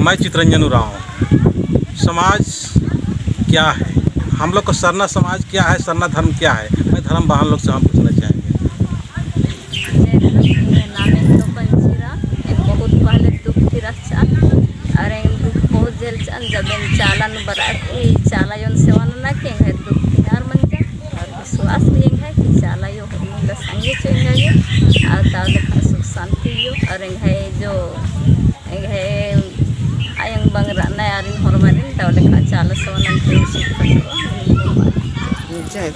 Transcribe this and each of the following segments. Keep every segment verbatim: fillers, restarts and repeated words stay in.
मैं चितरंजन उराँव। समाज क्या है? हम लोग का सरना समाज क्या है? सरना धर्म क्या है? मैं धर्म बहन लोग से हम पूछना चाहेंगे। जय धर्म, एंग्है नामे तो पंचीरा। एन बहुत पहले दुख ती रहचा, और एन दुख बहुत झेलचन। जब एन चाला नू बरआ की, चाला अयोन सेवा नना की, एंग्है दुख ती आर मंजा। और विश्वास भी एंग्है कि चाला अयो होरमर संगे चिआ एंगा गे, और दव लेखा सुख शांति अयो, और एंग्है जो एंग्है अयंग बंग रअनर आरिन होरमारिन दव लेखा चाला सेवा ननके उसी।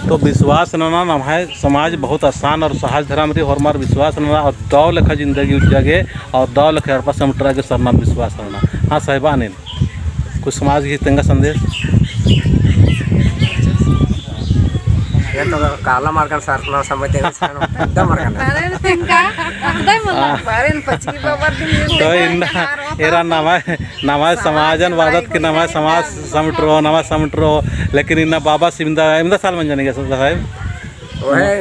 तो विश्वास नना नम्है समाज बहुत आसान और सहज धर्म रई, होरमर विश्वास नना और दव लेखा जिंदगी उज्जा गे और दव लेखा एड़पा समटरआ गे सरना विश्वास नना। हाँ साहिबा, नीन कुछ समाज गही तेंगा संदेश। ये तो काला मारकन सरना समझते हैं, सरना एकदम मारकन। बारेन तेंगा, एकदम मला। हाँ। बारेन पचकी बाबा दिन तो इन्ना एरा नम्है, नम्है समाजन वादत कि नम्है समाज समटरो, नम्है समटरो, लेकिन इन्ना बाबा सिमदा, इमदा साल मंजा निंग्है साहिब? ओहे,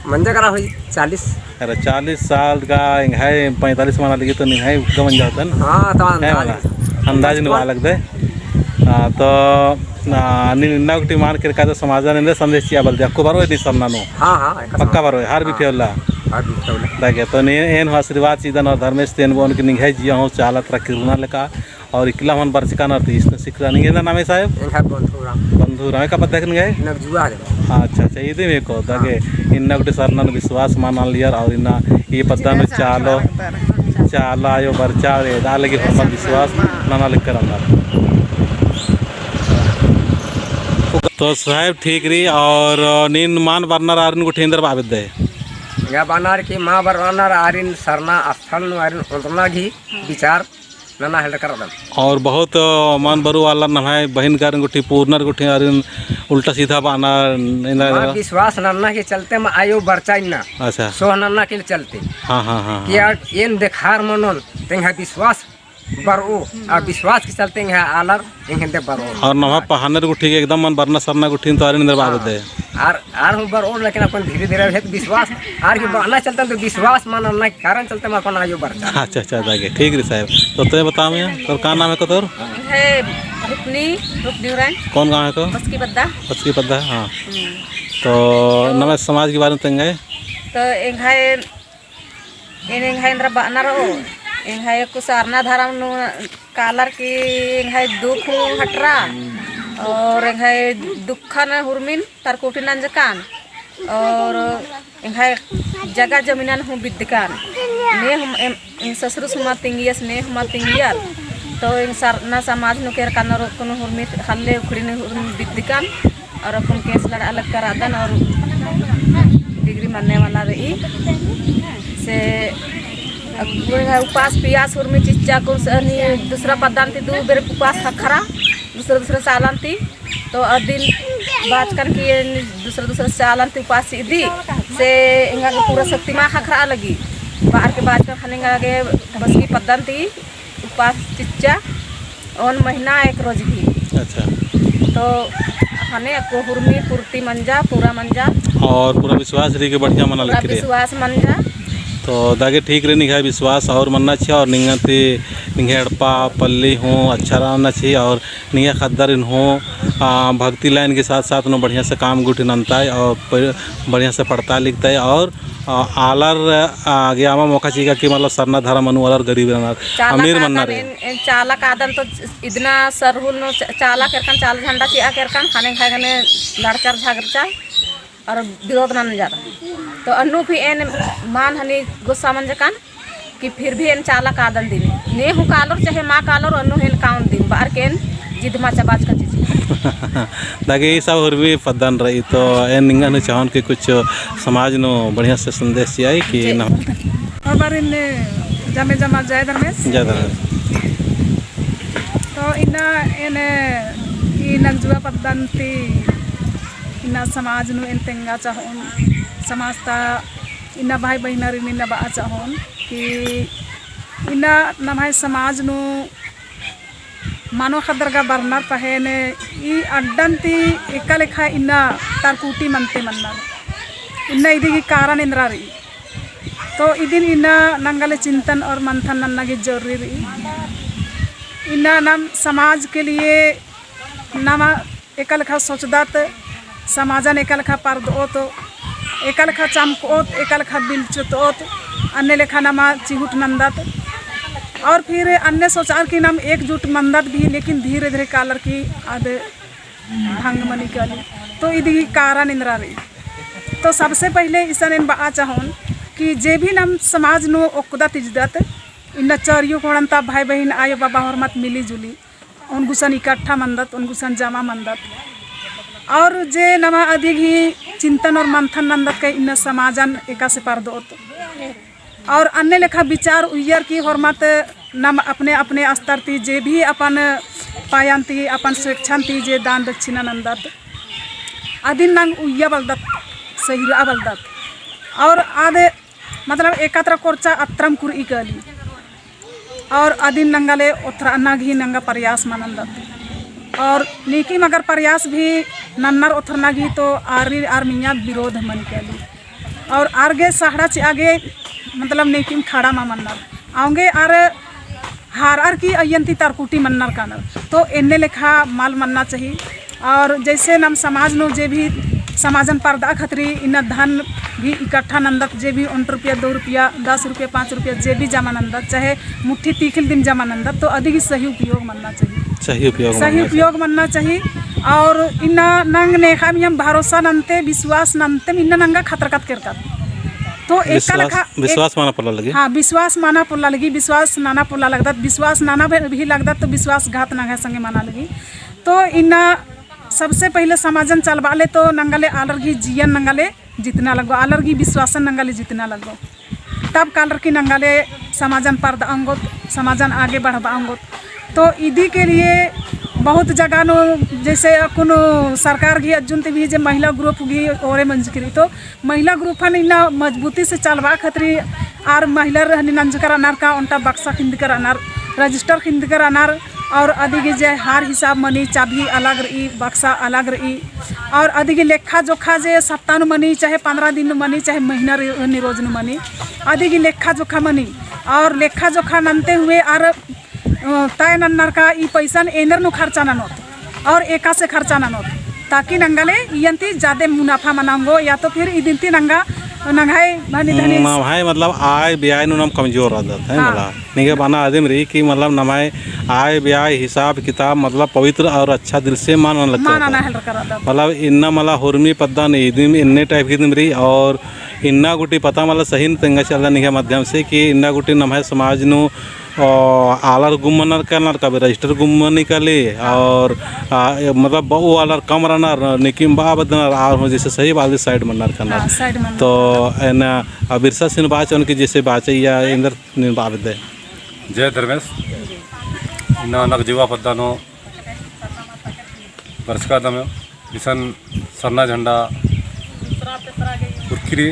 मंजा करा हुई चालीस। अरे, चालीस साल का एंग्है पैंतालीस मना लगी तो निंग्है उक्का मंजा होतन। हाँ, तो है अंदाज। वाला, अंदाज नू बआ लगदय। हाँ, तो, आ, नीन इन्ना गुट्ठी मान केरका तो समाजन एन्देर संदेश चिआ बलदय, अक्कु बरओय नीन सरना नू? हाँ, हाँ, पक्का बरओय, हर बिफे उल्ला? हर बिफे उल्ला। दगे, तो नीन एन हूँ आशीर्वाद चिअदन और धर्मेस ती एन बओन कि निंग्है जिया हूँ चाला तरा किर्रना लेखा और इकला हूँ बरचका नर ती इसने सिखरा। निंग्है नामे साहेब? एंग्है बंधु राम। बंधु राम, एका पद्दा हिके निंग्है? नगजुआ रे। अच्छा, अच्छा, इदी में को, हाँ। दगे, इन्ना गुट्ठी सरना नू विश्वास मना लियर और इन्ना ई पद्दा नू चालो, चाला अयो बरचा, एदा लगी होरमर विश्वास नना लिक्कर अंदर। तो साहेब ठीक रई, और नीन मान बरनर आरिन गुट्ठी एन्देर बआ बेद्दय? एंगा बअनर कि मा बरनर आरिन सरना स्थल नू आरिन ओन्दरना गही विचार नना हेल्लर करदन। और बहुत, अ, मान बरओ आलर नम्है बहिन गारिन गुट्ठी, पुरनर गुट्ठी आरिन उल्टा सीधा बअनर, इन्ना हाँ, विश्वास नन्ना के चलते मा अयो बरचा इन्ना। अच्छा। सोह नन्ना के चलते। हाँ, हाँ, हाँ, कि हाँ। यार एन देखार मनोन, तेंग्है विश्वास बरओ, आ विश्वास के चलते एंग्है आलर एंग्है एन्देर बरओ। और नम्है पहानर गुट्ठी के एकदम मान बरना सरना गुट्ठी तो आरिन एन्देर बआ बेद्दय। आर, आर हूँ बरओर, लेकिन अपन धीरे धीरे है तो विश्वास, आर की बरना चलते तो विश्वास मान अन्ना के कारण चलते मा अपन अयो बरचा। अच्छा, अच्छा, दगे, ठीक रई साहेब। तो तोय बताओ मियाँ, तोर का नाम हेके तोर? है रुक्नी, रुक्नी उराँव। कौन गाँव हेके? बसकी पद्दा। बसकी पद्दा, हाँ। हम्म। तो तो नम्है समाज के बारे में तेंगय? तो एंग्है एन एंग्है एन्दरा बअना रओ, एंग्है अक्कु सरना धरम नू कालर की एंग्है दुख हूँ हटरा, और एंग्है दुखन हुरमिन तरकुटी नंजकान, और एंग्है जगह जमीनन हूँ बिद्दकान। ने हूँ एम, एम ससुरुस हूँ मा तिंगियस, ने हूँ मा तिंगियर। तो एन सरना समाज नू केरकन और अक्कुन हुरमी हल्ले उखड़ी नू हुरमी बिद्दकान। और अक्कुन केस लड़आ लग करादन और डिग्री मन्ने वाला रई। से अक्कुन उपास पियास उर्मी चिच्चा कुस अनि दूसरा पद्दन ती दू बेर उपास ख़क्खरा, दूसरा दूसरा सालन ती। तो अदिन बाचकन कि दूसरा दूसरा सालन ती उपास चिअदी, से एंगा गे पूरा शक्ति मा ख़क्खरा लगी। बाहर के बाचकन ख़ने एंगा गे बसकी पद्दन ती उपास चिच्चा, ओन महीना एक रोज भी। अच्छा। तो हने अक्कु हुरमी पूर्ति मंजा, पूरा मंजा। और पूरा विश्वास रई कि बढ़िया मना पूरा लगी रई। विश्वास मंजा। तो दगे ठीक रई, निंग्है विश्वास और मन्ना चाहिए और निंगा ती, निंग्है एड़पा पल्ली हूँ अच्छा रहना चाहिए और निंग्है ख़द्दारिन हूँ, आ, भक्ति line के साथ साथ नू बढ़िया से काम गुट्ठी नन्तय और प-, बढ़िया से पढ़तय लिखतय और आ, आलर, आ, गे अमा मोख़ा चिका कि मतलब सरना धरम नू आलर गरीब रअनर, चाला अमीर मन्ना कादन रई। एन, एन चाला कादन तो इदना सरहुल नू च-, चाला केरकन, चाला झंडा चिआ केरकन, ख़ने ख़ने लड़चर झगड़चर और विरोध नंजर। तो अन्नु भी एन मान हनी गुस्सा मंजकन कि फिर भी एन चाला कादन दिम। ने हूँ कालोर चाहे मा कालोर अन्नु एन काओन दिम। बार के एन जिद मा चबाचका चिच्ची। दगे ई सब हुरमी पद्दन रई, तो एन निंगा नू चाहोन कि कुछ समाज नू बढ़िया से संदेश चिअय कि जी। ना। और बार एन जमे जमा जय धर्मेस। जय धर्मेस। तो इन्ना एन ई नगजुआ पद्दन ती इन्ना समाज नू एन तेंगा चाहोन, समाज ता इन्ना भाई बहिनारिन इन्ना बआ चाहोन कि इन्ना नम्है समाज नू मानव ख़द्दर गा बरनर पहें ने ई अड्डन ती एका लेखा इन्ना तरकुटी मनते मन्नर। इन्ना इदी गही कारण एन्दरा रई। तो इदिन इन्ना नंगा ले चिंतन और मंथन नन्ना गही जरूरी रई। इन्ना नम समाज के लिए नमा एका लेखा सोचदत, समाजन एका लेखा परदओत, एका लेखा चमकओत, एका लेखा बिलचतओत, अन्ने लेखा नमा चिहुट नन्दत। और फिर अन्ने सोचअर कि नम एकजुट मन्दत भी, लेकिन धीरे धीरे कालर की आद भंग मनी काली। तो इदी कारण एन्दरा रई। तो सबसे पहिले इसन एन बआ चाहोन कि जे भी नम समाज नू ओक्कदत इजदत, इन्ना चरियो कोड़न ता भाई बहिन आयो बाबा होरमत मिली जुली ओन गुसन इकट्ठा मन्दत, ओन गुसन जमा मन्दत। और जे नमा अदिगही चिंतन और मंथन नन्दत के इन्ना समाजन एकासे परदओत। और अन्ने लेखा विचार उइयर की होरमत नम अपने अपने स्तर ती जे भी अपन पायन ती, अपन स्वेच्छन ती जे दान दक्षिणा नन्दत, अदिन नंग उइया बलदत, सहिरा बलदत। और आद मतलब एकत्र कोरचा अत्रम कुरई काली। और अदिन नंगाले ओथरअना गही नंगा प्रयास मनन्दत। और नीकिम अगर प्रयास भी नन्नर ओथरना गही तो आर आर मइय्याँ विरोध मनी काली। और आर गे सहड़ा चिआ गे मतलब नीकिम खड़ा मा मन्नर। औंगे आर हारअर की अइय्यन ती तरकुटी मन्नर कानर। तो एन्ने लेखा मल मन्ना चाही। और जैसे नम समाज नू जे भी समाजन परदआ खतरी इन्ना धन भी इकट्ठा नन्दत, जे भी ओन्ट रुपया, दो रुपया, दस रुपया, पाँच रुपया जे भी जमा नन्दत, चाहे मुट्ठी तीखिल दिम जमा नन्दत, तो अदिगही सही उपयोग मन्ना चाही। सही उपयोग सही मन्ना उपयोग मन्ना चाही। और इन्ना नंग नेखा मइय्याँ भरोसा नन्ते, विश्वास नन्ते इन्ना नंगा खतरकत केरकत। तो एका विश्वास, लेखा एक विश्वास मना पोल्ला लगी। हाँ, विश्वास मना पोल्ला लगी, विश्वास नना पोल्ला लगदत, विश्वास नना भी, भी लगदत, तो विश्वासघात नंग्है संगे मना लगी। तो इन्ना सबसे पहिले समाजन चलबआ ले तो नंगाले आलर गही जियन नंगाले जितना लगो, आलर गही विश्वासन नंगाले जितना लगो। तब कालर की नंगाले समाजन परदआ ओंगोत, समाजन आगे बढ़बआ ओंगोत। तो इदी के लिए बहुत जगह नू जैसे अक्कुन सरकार गही अज्जुन ती भी जे महिला group गही ओरे मंजकी रई, तो महिला groupन इन्ना मजबूती से चलबआ खतरी आर महिलर हनी नंजकर अनर का ओन्टा बक्सा खिंदकर अनर, register खिंदकर अनर, और अदिगही जे हार हिसाब मनी, चाभी अलग रई, बक्सा अलग रई, और अदिगही लेखा जोखा जे सप्ताह नू मनी, चाहे पन्द्रह दिन नू मनी, चाहे महीना रे-, निरोज नू मनी, अदिगही लेखा जोखा मनी, और लेखा जोखा नन्ते हुए आर अ, तय नन्नर का ई पैसन एन्देर नू खर्चा ननोत और एकासे खर्चा ननोत, ताकि नंगाले इयन ती जादे मुनाफा मना ओंगो या तो फिर इदिन ती नंगा नंग्है भनी धनी नम्है मतलब आय व्यय नू नम कमजोर रअदत है। हाँ। मला निंग्है बअना आदिम रई कि मतलब नम्है आय व्यय हिसाब किताब मतलब पवित्र और अच्छा दिल से मल नना लगदत। मल नना हेलरकर रअदत। मतलब इन्ना मला हुरमी पद्दा नू इदिम इन्ने type की दिम रई और इन्ना गूटी पता मला सही नू तेंगा चिआ लगदन निंग्है माध्यम से कि इन्ना गूटी नम्है समाज नू ओ, आलर गुम मन्नर कानर, कभी register गुम मनी काली, और, आ, ए, मतलब, बउ आलर कम रअनर, नीकिम बआ बअदनर, और हूँ जैसे सही बात side मन्नर कानर। हाँ, side मन्नर। तो एन, आ, बिरसा सिन बाचन कि जैसे बाचइया एन्देर नीन बआ बअदय। जय धर्मेस। इन्ना नगजिवा पद्दा नू बरचका दम इसन सरना झंडा उरखी रई।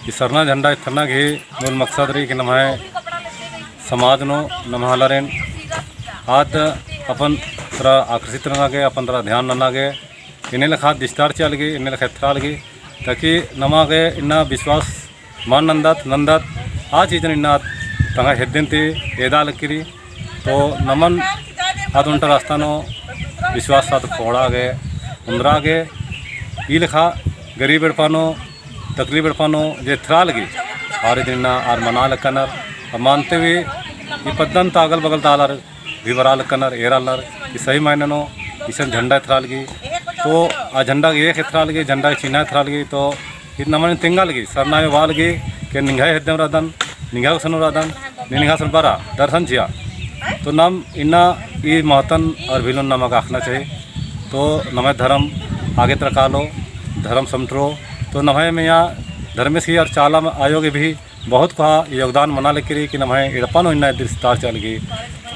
ई सरना झंडा एथरना गही मूल मकसद रई कि नम्है समाज नू नम्है आलारिन आद अपन तरा आकर्षित नना गे, अपन तरा ध्यान नना गे, एन्ने लेखा दिस्तार चिआ लगी, एन्ने लेखा एथरा लगी, ताकि नमा गे इन्ना विश्वास मल नन्दत, नन्दत, आ चीजन इन्ना तंग्है हेद्देन ती एदा लगी रई। तो नमन आद ओन्टा रास्ता नू विश्वास आद फोड़ा गे, ओन्द्रा गे, ई लेखा गरीब एड़पा नू, तकलीफ एड़पा नू जे एथरा लगी, आर इदिन इन्ना आर मना लक्कनर, और मानते हुए ई पद्दन ता अगल बगल ता आलर भी बरआ लक्कनर, एरा लनर, कि सही मायने नू इसन झंडा एथरा लगी, तो आ झंडा गे एक एथरा लगी, झंडा गे चिन्हा एथरा लगी, तो ईद नमन तेंगा लगी, सरना में बआ लगी, कि निंग्है हेद्देम रअदन, निंग्है गुसन रअदन, निंग्है गुसन बरआ, दर्शन चिआ। तो नम इन्ना ई महतन और भिलुन नमा गे अख़ना चाही। तो नम्है धर्म आगे तरा कालो, धर्म समटरो। तो नम्है मइय्याँ धर्मेस गही और चाला आयो गही भी बहुत कोहा योगदान मना लगी रई कि नम्है एड़पा नू इन्ना दिस्तार चिआ लगी,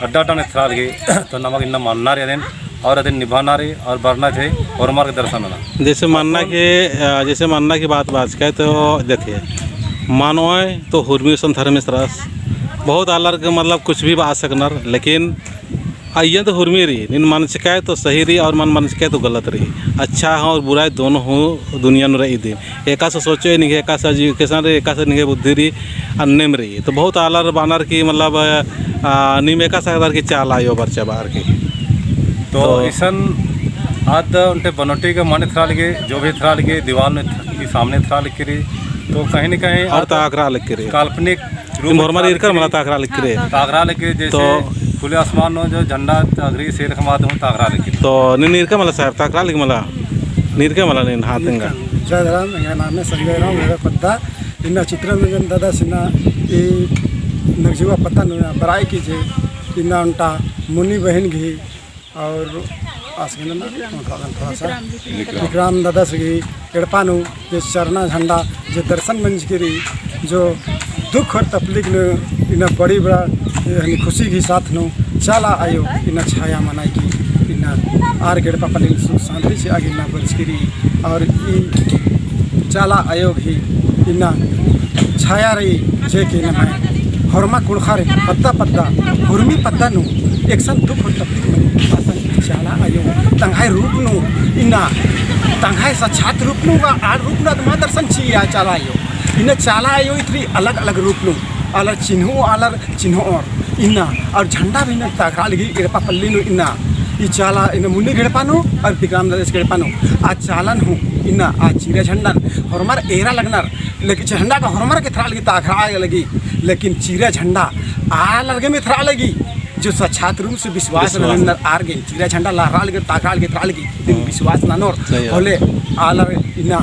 अड्डा अड्डा नू एथरा लगी, तो नमा गे इन्ना मन्ना रई अदिन, और अदिन निभाना रई और बरना चाही, और मार्गदर्शन नना। जैसे मन्ना के, अ, जैसे मन्ना की बात बाचकय तो देखिए, मनोय तो हुरमी गुसन धर्मेस रअस, बहुत आलर के मतलब कुछ भी बआ सकनर, लेकिन अइय्या तो हुरमी रई, नीन मंजकय तो सही रई और मल मंजकय तो गलत रई। अच्छा हूँ और बुराई दोनों हूँ दुनिया नू रई इदिन। एकासे सोचो निंग्है एकासे education रई, एकासे निंग्है बुद्धि रई, अन्नेम रई। तो बहुत आलर बअनर की मतलब, आ, नीम एकासे अख़दर की चाला अयो बरचा बअर की। तो तो इसन आद ओन्टे बनोटी के मने एथरा लगे, जो भी एथरा लगे, दीवाल में थ-, के सामने एथरा लगे रई। तो कहीं न कहीं और आद ताख़रा लगे रई। काल्पनिक नीम होरमर ईरकर मला ताख़रा लगे रई। ताख़रा लगे जैसे तो खुले आसमान नू जो झंडा ताख़री से लेखा मादम ताख़रा लगे। तो नीन ईरकर मला साहब ताख़रा लगे मला। नीन ईरकर मला नीन हाथ एंगा। जय धरम, एंग्है नामे संजय राम, एड़पा पद्दा। इन्ना चित्रंजन दादस इन्ना ई नगजुआ पद्दा नू बरई की जे इन्ना ओन्टा मुन्नी बहिन गही और आस गे नना, थोड़ा सा। विक्राम। विक्राम दादस गही एड़पा नू जे सरना झंडा जे दर्शन मंजकी रई, जो दुख और तकलीफ नू इन्ना बड़ी बड़ा, यानी खुशी के साथ नू चाला अयो इन्ना छाया मनाई की इन्ना आर गे एड़पा पल्ली नू सुख शांति चिआ गे इन्ना बरचकी रई। और ई चाला अयो गही इन्ना छाया रई, जे कि नम्है होरमा कुँड़ुख़र पद्दा पद्दा, हुरमी पद्दा नू एकसन दुख और तकलीफ मनी, असन चाला अयो तंग्है रूप नू इन्ना, तंग्है साक्षात रूप नू गा आर रूप नू अद मा दर्शन चिआ चाला अयो। इन्ना चाला अयो इतरी अलग अलग रूप नू आलर चिन्हो, आलर चिन्होर इन्ना, और झंडा भी इन्ना ताख़रा लगी, एड़पा पल्ली नू इन्ना, ई चाला इन्ना मुन्नी गही एड़पा नू और विक्राम दादस गही एड़पा नू, आ चालन हूँ इन्ना, आ चीरा झंडन होरमर एरा लगनर, लेकिन झंडा गा होरमर गे एथरा लगी, ताख़रा लगी, लेकिन चीरा झंडा आलर गेम एथरा लगी, जो साक्षात रूप से विश्वास विश्वास। ननर आर गे, चीरा झंडा लहरा लगी, ताख़रा लगी, एथरा लगी, लेकिन हाँ। विश्वास ननोर, सही है। होले आलर इन्ना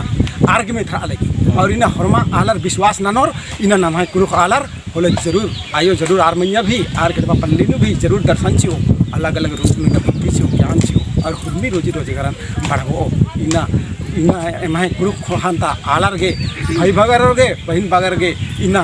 आर गेम एथरा लगी, और इन्ना होरमा आलर विश्वास ननोर, इन्ना नम्है कुँड़ुख़ आलर होले जरूर अयो जरूर आर मइय्याँ भी, आर गे एड़पा पल्ली नू भी जरूर दर्शन चिओ, अलग अलग रूप नू इन्ना भक्ति चिओ, ज्ञान चिओ, और हुरमी रोजी रोजगारन बढ़ाबओ। इन्ना, इन्ना एम्है कुँड़ुख़ ख़ोंड़हा ता आलर गे, भाई बगरोर गे, बहिन बगर गे, इन्ना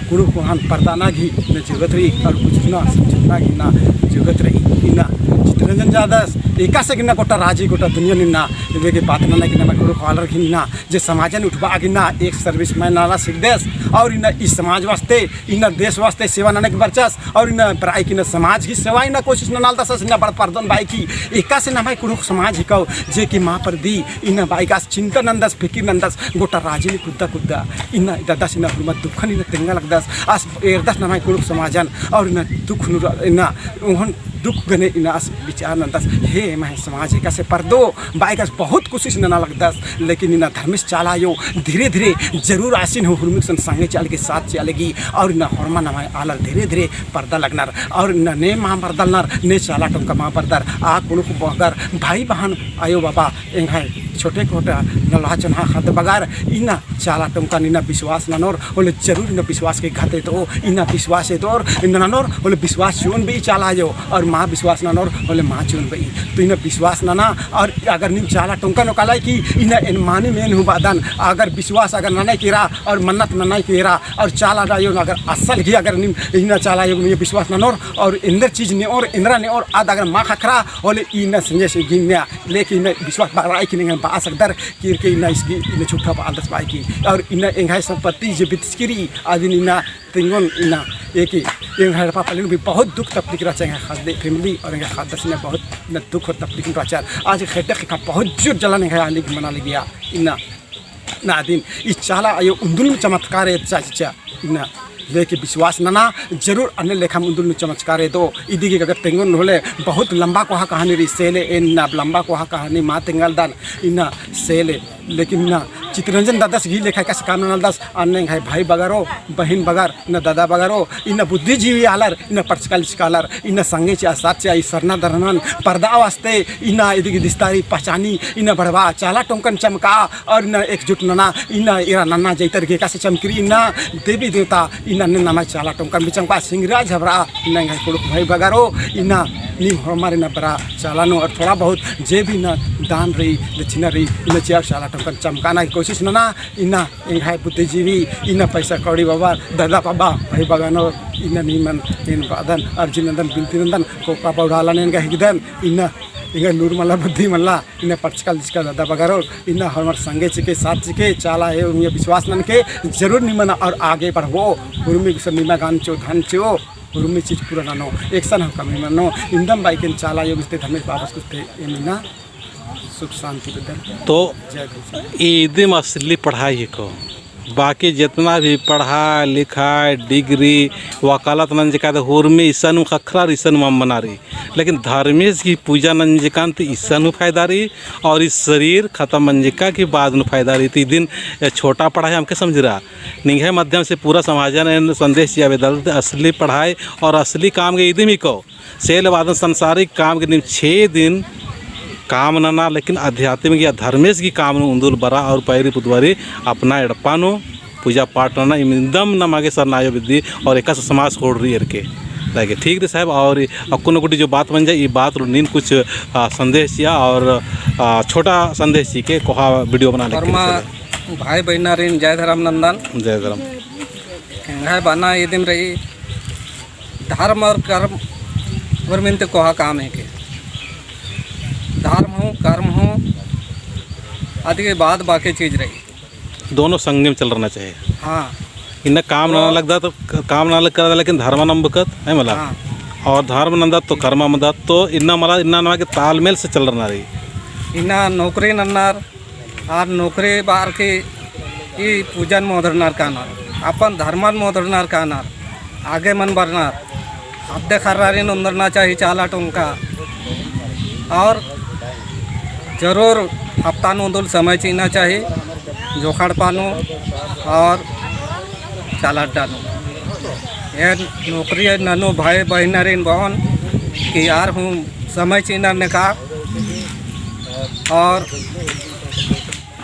कुँड़ुख़ ख़ोंड़हन परदना गही इन्ना जरूरत रई, और बुझना समझना गही इन्ना जरूरत रई। इन्ना चित्रंजन दादस एकासे इन्ना गोटा राजी गोटा दुनिया नू इन्ना एबे गे बात नना की इन्ना कुँड़ुख़ आलर गही इन्ना जे समाजन उठबआ गे इन्ना एक service man नना सिकदस, और इन्ना ई समाज वास्ते, इन्ना देश वास्ते सेवा नना की बरचस, और इन्ना बरई की इन्ना समाज गही सेवा इन्ना कोशिश नना लगदस, इन्ना बड़ परदोन बई की एकासे नम्है कुँड़ुख़ समाज हिकौ, जे कि मा परदी, इन्ना बई की आस चिंता नन्दस, फिकिर नन्दस, गोटा राजी नू कुद्दा कुद्दा, इन्ना दादस इन्ना हुरमर दुखन इन्ना तेंगा लगदस, आस एरदस नम्है कुँड़ुख़ समाजन, और इन्ना दुख नू इन्ना ओंगोन दुख गने इन्ना आस विचार नन्दस, हे एम्है समाज एकासे परदो, बई की आस बहुत कोशिश नना लगदस, लेकिन इन्ना धर्मेस चाला अयो धीरे धीरे जरूर आसिन हूँ हुरमी गुसन संगे चिआ लगी, साथ चिआ लगी, और इन्ना होरमा नम्है आलर धीरे धीरे परदा लगनर, और इन्ना ने मा परदलनर, ने चाला टोंका मा परदर, आ कुँड़ुख़ बगर, भाई बहन, अयो बाबा, एंग्है छोटे कोटा नलहा चोन्हा ख़द्द बगर, इन्ना चाला टोंकन इन्ना विश्वास ननोर, होले जरूर इन्ना विश्वास गे घात एदओ, इन्ना विश्वास एदओर, इन्ना ननोर, होले विश्वास चिओन बई चाला अयो, और मा विश्वास ननोर, होले मा चिओन बई। तो इन्ना विश्वास नना, और अगर नीम चाला टोंकन ओकालय की इन्ना एन मानिम एन हूँ बअदन, अगर विश्वास अगर ननय केरा, और मन्नत ननय केरा, और चाला अयो अगर असल गही अगर नीम इन्ना चाला अयो गे विश्वास ननोर, और एन्देर चीज नेओर, एन्दरा नेओर, आद अगर मा ख़क्खरा, होले इन्ना संजय से गिन्या, लेकिन इन्ना विश्वास बरई की एंगन बआ सकदर, किर के इन्ना इसकी, इन्ना झूठा बआलदस बई की। और इन्ना एंग्है संपत्ति जे बितचकी रई, अदिन इन्ना तिंगोन इन्ना, एकी एंग्है एड़पा पल्ली नू भी बहुत दुख तकलीफ रहचा एंग्है ख़द्द family और एंग्है ख़द्दस इन्ना बहुत इन्ना दुख और तकलीफ नू रहचा। आज खेड्डा ख़ेक्खा बहुत जोर जलन एंग्है आली गे मना लगिया। इन्ना ना अदिन ई चाला अयो उन्दुल नू चमत्कार एदचा चिच्चा इन्ना लेके विश्वास नना जरूर अन्ने लेखा उन्दुल नू चमत्कार एदो। इदी गे अगर तेंगोन होले बहुत लंबा कोहा कहानी रई, से ले एन इन्ना लंबा कोहा कहानी मा तेंगालदन इन्ना से ले। लेकिन इन्ना चितरंजन दादस गही लेखा एकासे काम ननालदस, अन्ने एंग्है भाई बगरो, बहिन बगर, इन्ना दादा बगरो, इन्ना बुद्धिजीवी आलर, इन्ना पढ़चका लिखचका आलर, इन्ना संगे चिआ साथ चिआ ई सरना धर्मन परदा वास्ते, इन्ना इदी गे दिस्तारी पहचानी, इन्ना बढ़बआ, चाला टोंकन चमकआ, और इन्ना एकजुट नना, इन्ना एरा नन्ना जैतर गे एकासे चमकी रई, इन्ना देवी देवता, इन्ना ने नम्है चाला टोंकन भी चमकआ, सिंगरा झबरआ, इन्ना एंग्है कुँड़ुख़ भाई बगरो, इन्ना नीम होरमर इन्ना बरआ चाला नू, और थोड़ा बहुत जे भी इन्ना दान रई, दक्षिणा रई, इन्ना चिआ चाला टोंकन चमकाना की कोशिश नना, इन्ना एंग्है बुद्धिजीवी, इन्ना पैसा कौड़ी बाबा, दादा बाबा, भाई बगरो, इन्ना नीमन एन बअदन, अर्जी नन्दन, बिनती नन्दन, कोका बौड़ालन एंगा हिकदन, इन्ना एंगा लूर मल्ला, बुद्धि मल्ला, इन्ना पढ़चका लिखचका दादा बगरो, इन्ना होरमर संगे चिके, साथ चिके, चाला अयो उमिया विश्वास ननके, जरूर निमन और आगे बढ़बो, उर्मी गुसन निमा गान चिओ, धन चिओ। उर्मी चीज पूरा ननो, एकसन हूँ कमी मनो, इन्दम बाइकन चाला आयो गुस्ते धर्मेस बाबस गुस्ते एमिना सुख शांति बेद्दन। तो जय गुरु। इदिम असली पढ़ाई हिको। बाकी जेतना भी पढ़ाई, लिखाई, डिग्री, वकालत नंजका ता उर्मी इसन ख़क्खरा रई, इसन मल मना रई। लेकिन धर्मेस गही पूजा नंजकन ती इसन हूँ फायदा रई और ई शरीर खतम मंजका की बाद नू फायदा रई। ती इदिन छोटा पढ़ाई हमके समझरा। निंग्है माध्यम से पूरा समाजन एन संदेश चिआ बेद्दत, असली पढ़ाई और असली काम गे इदिम हिको। से ले बादन संसारिक काम गे नीम छे दिन काम नना, लेकिन आध्यात्मिक या धर्मेस गही काम नू उन्दुल बरा और पैरी पुतवारी अपना एड़पा नू पूजा पाठ नना, इमिंदम नमा गे सरना आयो बेद्दी और एकासे समाज खोड़ रई एरके। लागे ठीक रई साहब, और अक्कुन गुट्ठी जो बात मंजा, ई बात नू नीन कुछ, आ, संदेश चिआ और, आ, छोटा संदेश चिके कोहा video बना लेके। भाई बहिनारिन जय धर्म नंदन। जय धर्म। एंग्है बअना इदिम रई, धर्म और कर्म उर्मिन ती कोहा काम हिके। धर्म हूँ, कर्म हूँ, अदि के बाद बाकी चीज रई। दोनों संगेम चलरना चाहिए। हाँ। इन्ना काम नना लगदत तो क-, काम नना लगदत, लेकिन धर्म नम बकत, है मला? हाँ। और धर्म नंदत तो कर्म नंदत, तो इन्ना मला, इन्ना नमा गे तालमेल से चलरना रई। इन्ना नौकरी नन्नर, आर नौकरी बअर की ई पूजन मोदरनर कानर, अपन धर्मन मोदरनर कानर, आगे मल बरनर, अद्दे खर्रारिन ओन्दरना चाही चाला टोंका। और जरूर हफ्ता नू उन्दुल समय चिअना चाही, जोंख़ एड़पा नू और चाला अड्डा नू। एन नौकरी ननू भाई बहिनारिन बओन कि आर हूँ समय चिअनर नेका और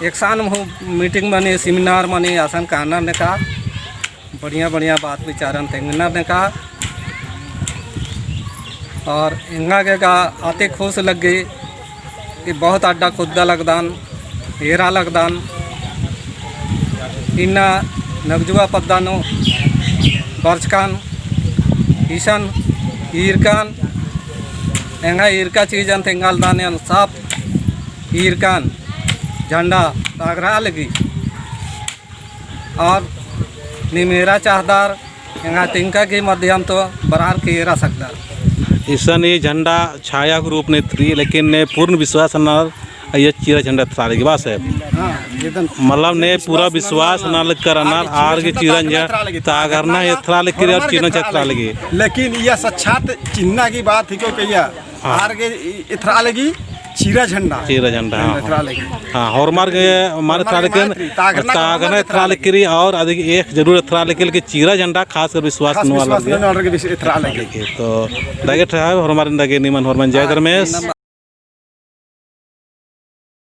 एकसन हूँ meeting मनी, seminar मनी, असन कानर नेका, बढ़िया बढ़िया बात विचारन तेंगनर नेका। और एंगा गे गा अति खुश लग्गी कि बहुत अड्डा कुद्दा लगदन, एरा लगदन। इन्ना नगजुआ पद्दा नू बरचकन, इसन ईरकन, एंगा ईरका चीजन तेंगालदन, एन सब ईरकन झंडा तागरा लगी। और नीम एरा चाहदर, एंगा तिंका की माध्यम तो बरअर की एरा सकदर। इसन ई झंडा छाया के रूप नू एथरी, लेकिन ने पूर्ण विश्वास ननर अइय्या चीरा झंडा एथरा लगी बा साहब। हाँ, एकदम। मतलब ने पूरा विश्वास नना लगी रअनर, आर गे चीरा झंडा तागरना एथरा लगी और चीरा झंडा एथरा लगी। लेकिन इय्या साक्षात चिन्हा की बात हिको कहिया। हाँ। आर गे एथरा लगी चीरा झंडा। चीरा झंडा, हाँ, एथरा लगी। हाँ, होरमर गे मल एथरा लगी, तागरना एथरा लगी और अदि गे एक जरूर एथरा लगी कि चीरा झंडा खास कर विश्वास नना लगी। एथरा लगी। तो दगे ठहर होरमर दगे निमन होरमन जय धर्मेस।